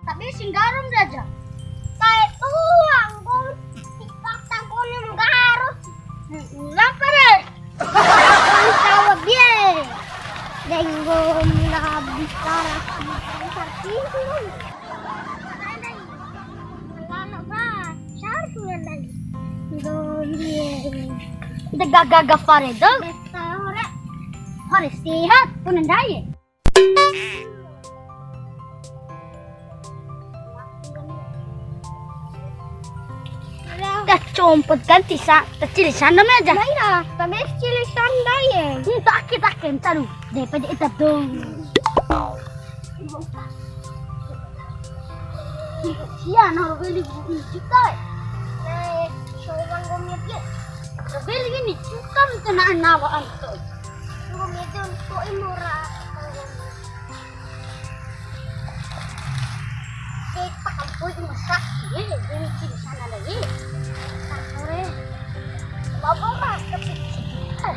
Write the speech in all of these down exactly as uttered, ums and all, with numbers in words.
Tapi si nggarum aja. Kae tuang, nggomi, si kata nggomi nggarum. Lampa re. Tawa bie. Denggo mula bicara. Lama ba, sar sunan lagi. Nggomi. Udah gaga-gaga fare dong. Betul, re. Fare sehat, pun ndai. Ka compo kan tisa, ta cili sanda me aja. Mai ra, ta be cili sanda ye. Hmm, ta ake, ta ake, ntaru. Daripada ita dong. Sia na ro weli bui juta. Eh, coba nggomi ake. Ro weli ini juta minta na nawa anto. Nggomi ake untuk imura. Kita ampun masak, ye, ini di sana lagi. Sore. Bapak mah kepikir.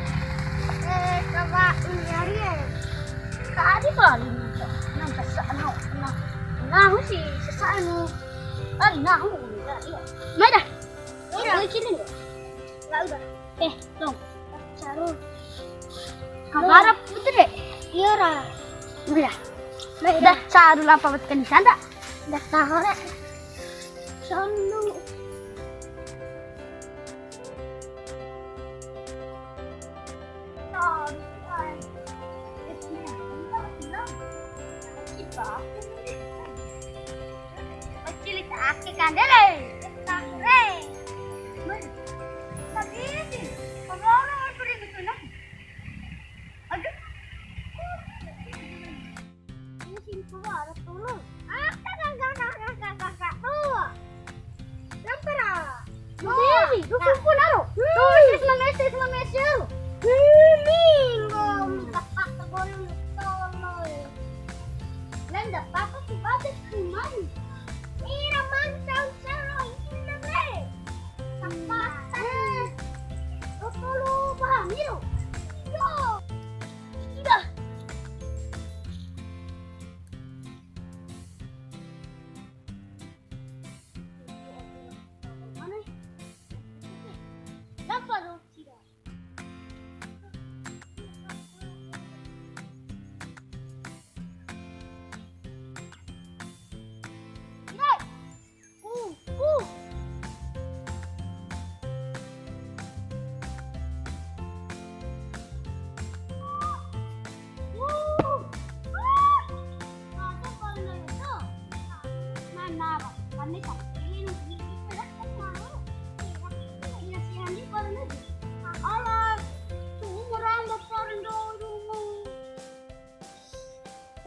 Eh, coba ini hari ya. Tadi kali ini, Cok. Nang sesak, nang, nang, nang si sesak ini. Tadi nang, ya, iya. Mai dah. Iya. Boleh sini nggak? Nggak, udah. Eh, dong. Saru. Kabara putri. Iya, ra. Udah. Mai dah. Dah, saru lampa buat kan di sana. Dah tahu, ra. Saru. Kecil ake kandele. Kare. Tapi ini, kalau orang paling betul. Aduh. Ini sini coba ada tolong. Kakak, kakak, kakak, kakak, kakak. Tuh. Lampara. Baby, lu kumpul aro. Tuh, sis mames, sis mames, aro. Ini, ngom, tepat ke gunung tolong. Lenda, papa tuh batik kuman. Ira mantau sero, ini, bre. Tepat, eh. Lu tolong, paham, yuk. Yo. Sudah.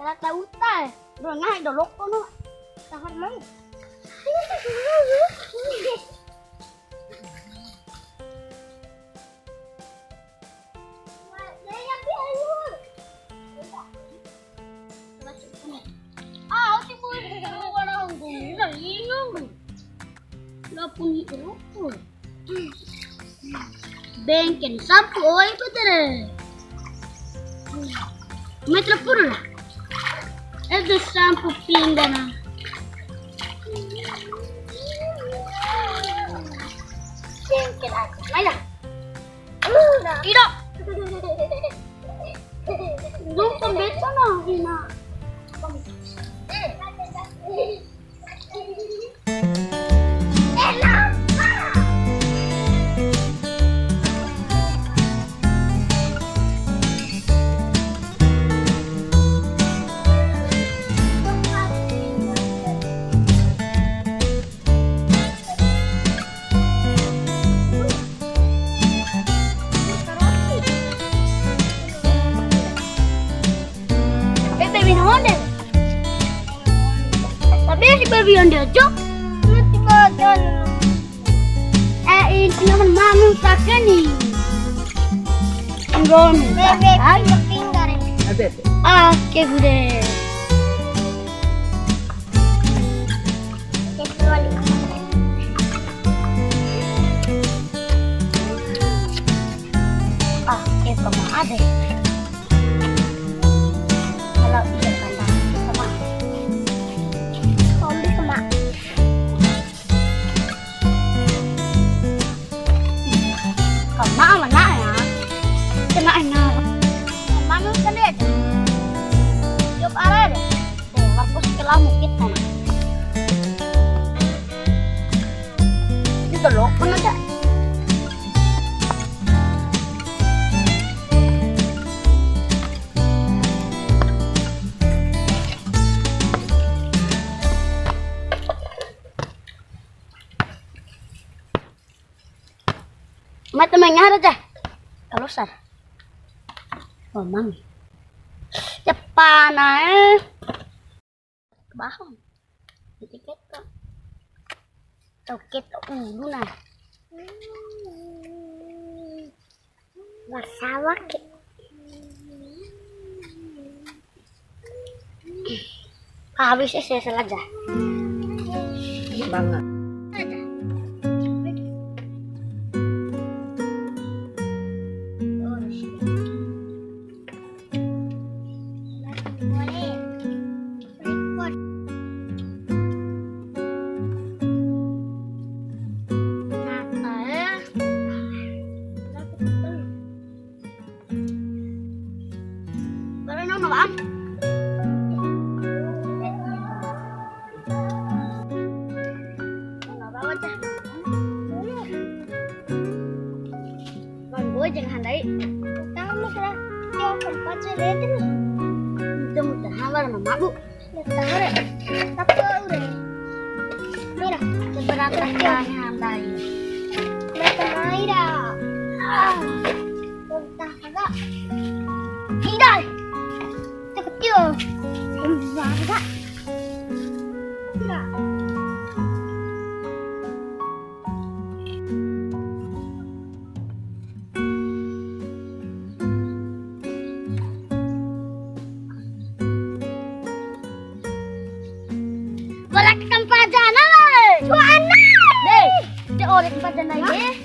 Kala ta uta, eh. Bro, nah, do loko no. Tahar mau. Ah, si bui warna ungu, nah, iya, bro. La puni rokok. Bengken sampu oi putere. Meter pura. Itu sampu pinggana. Bengken aku. Ayo. Tidak. Lu pembeca lah, Vina. Tapi baby na onde. Tapi si baby onde aja. Mati badan. Eh, ini teman mami pakai nih. Enggak, baby, pinggir. Oke, bude. Ah, eh, kemana deh? Kalau iya, kandang, kemana? Temen ngaha aja. Kalau sar. Oh, mami. Cepat, nah, eh. Bahon. Etiket kok. Toket ulu, nah. Marsawa ke. Habis es ya, salah aja. Banget. Bang gue jangan handai. Tahu lu kira dia keempat sih, dia itu. Mudah-mudahan lah, mama bu. Ya, tahu deh. Tapi ure. Mira, beberapa kali handai. Mereka main dah. Ah. Entah kagak. Tidak. Itu kecil. Besar kagak? Tidak. Bara kempajana le. Suana. Deh, de ore kempajana ye.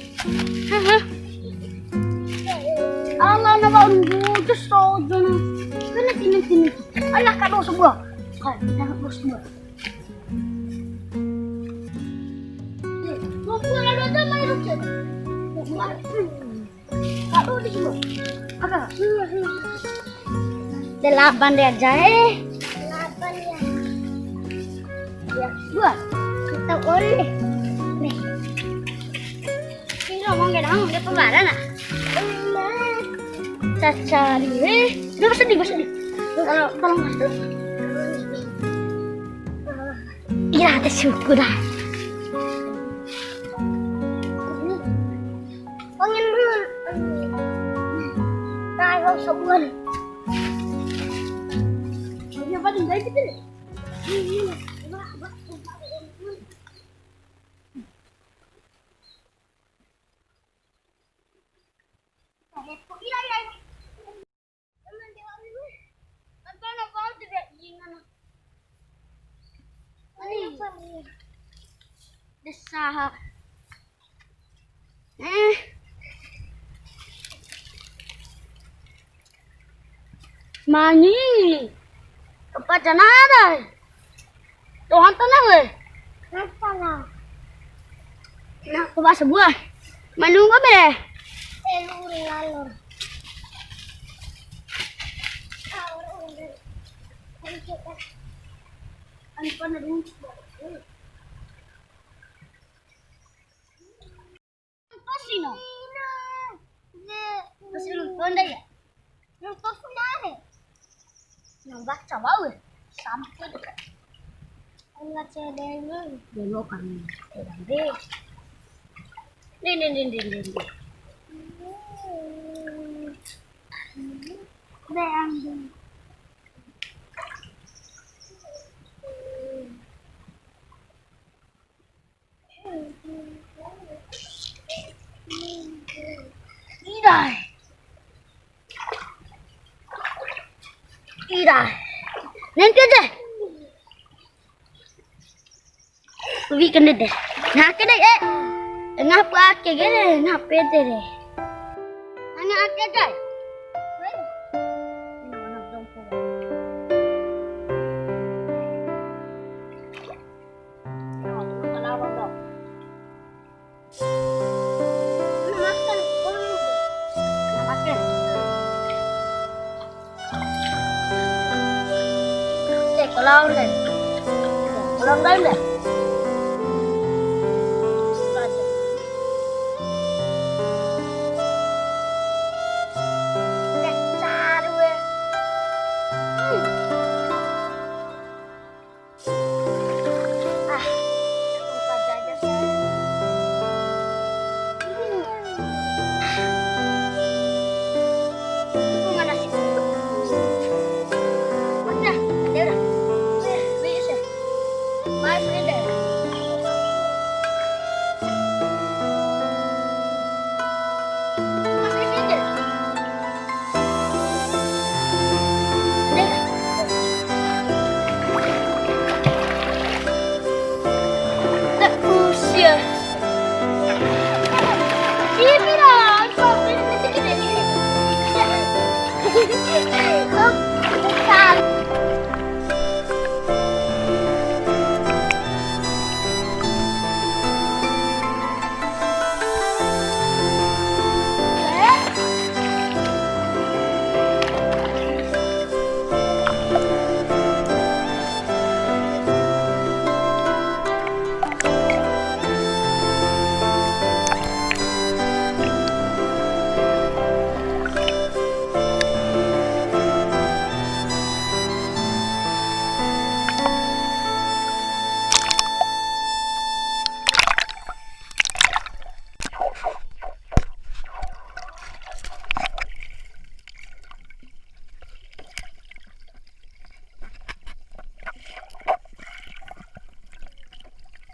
Hah? Allah na wa ungu just so jana. Kena sini sini. Allah kado sebuah. Kau dah kado sebuah. Deh, mau pulang aja mai rujuk. Delapan dia aja, eh. Delapan ya. Ya, dua. Kita boleh. Nih. Ini ngomong gak dong, dia pembarang, ah. Cacari, eh. Udah, gak sedih, gak sedih. Tolong, tolong, Mas. Ira, ada syukur dah. Angin dulu. Nah, emang sebulan. Ini apa nih, guys, itu? Desa. Eh. Mangi. Apa jana ada? Tuhan tenang, weh. Kenapa lah? Nah, coba sebuah. Menunggu bere. Eh, lu udah ngalor. Apa nih? Pasi no. Pasi nonton deh ya. Nonton sudah deh. Nang baca wau ya. Sampai dekat. Enggak cedeng. Belok kan. Cedeng deh. Din, din, din, din, din, din. Be, ambil. Idai. Idai. Nanti aja. Wi kene de. Nah, kene, eh. Ngaha pu ake kene, ngaha pede de. Nanya ake aja. Cek, kalau udah. Kalau udah, udah.